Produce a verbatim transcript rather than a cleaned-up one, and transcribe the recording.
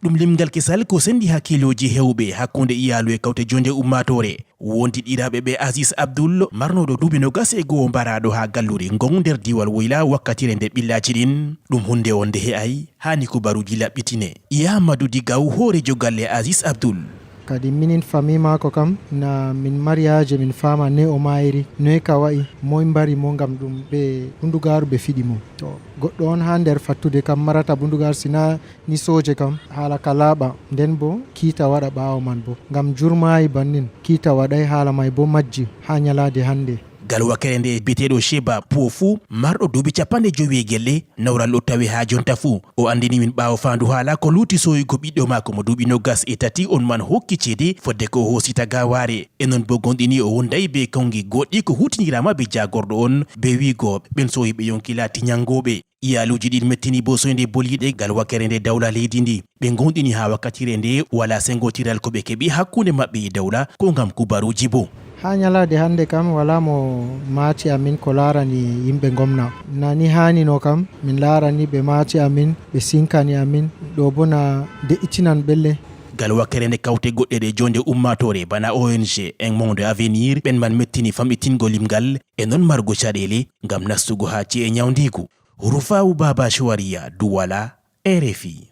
Ɗum limgal kesal ko sendi hakkiilooji heewɓe hakkunde iyaalu e kawte jonde ummaatoore. Wondiɗiraaɓe ɓe Aziz Abdul, marnooɗo duuɓi nogas e go'o mbaraaɗo haa gallure ngon nder diiwal Woyla wakkatire nde ɓillaaji ɗin. Ɗum hunnde on nde he'ay, haani kubaruuji laɓɓitine. Iya Madu Digaw, hooreejo galle Aziz Abdul. Kadi minin famii maako kam, na min mariyaaje min faama ne o maayri, noy ka wa'i, moy mbari mo ngam ɗum ɓe bundugaaru ɓe fiɗi mo. To goɗɗo on haa nder fattude kam marata bundugaaru, si na ni sooje kam, haala ka laaɓa, nden bo kiita waɗa ɓaawo man bo. Ngam jurmaayi bannin, kiita waɗay, haala may bo majji haa nyalaade hannde. Gal wakere nde biyeteeɗo Sheba Pofu, marɗo duuɓi capanɗe jowi e gelle, nawral o tawi haa jonta fuu. O anndini min ɓaawo faandu haala ko luuti sooyugo ɓiɗɗo maako mo duuɓi nogas e tati on man hokki ceede fodde ko o hoosita gaawaare. E non bo gonɗini o wonday be kongi goɗɗi ko huutiniraama be jaagorɗo on, be wiigo ɓen sooyi ɓe yonki laati nyangooɓe. Iyaaluuji ɗin mettini bo soynde boliiɗe gal wakere nde dawla leydi ndi. Ɓe gonɗini haa wakkatire nde walaa sengotiral ko ɓe keɓi hakkunde maɓɓe e dawla, ko ngam kubaruuji bo. Haa nyalaade hannde kam, walaa mo maati amin ko laarani yimɓe ngomna. Na ni haanino kam, min laarani ɓe maati amin, ɓe sinkani amin, ɗo bo na de'itinan ɓelle. Gal wakere nde kawte goɗɗe ɗe jonde ummaatoore bana O N G en Monde Avenir, ɓen man mettini famɗitingo limgal, e non margo caɗeele ngam nastugo haa ci'e nyawndiigu. Rufa'u Baba Shuwariya, Duwala, R F I.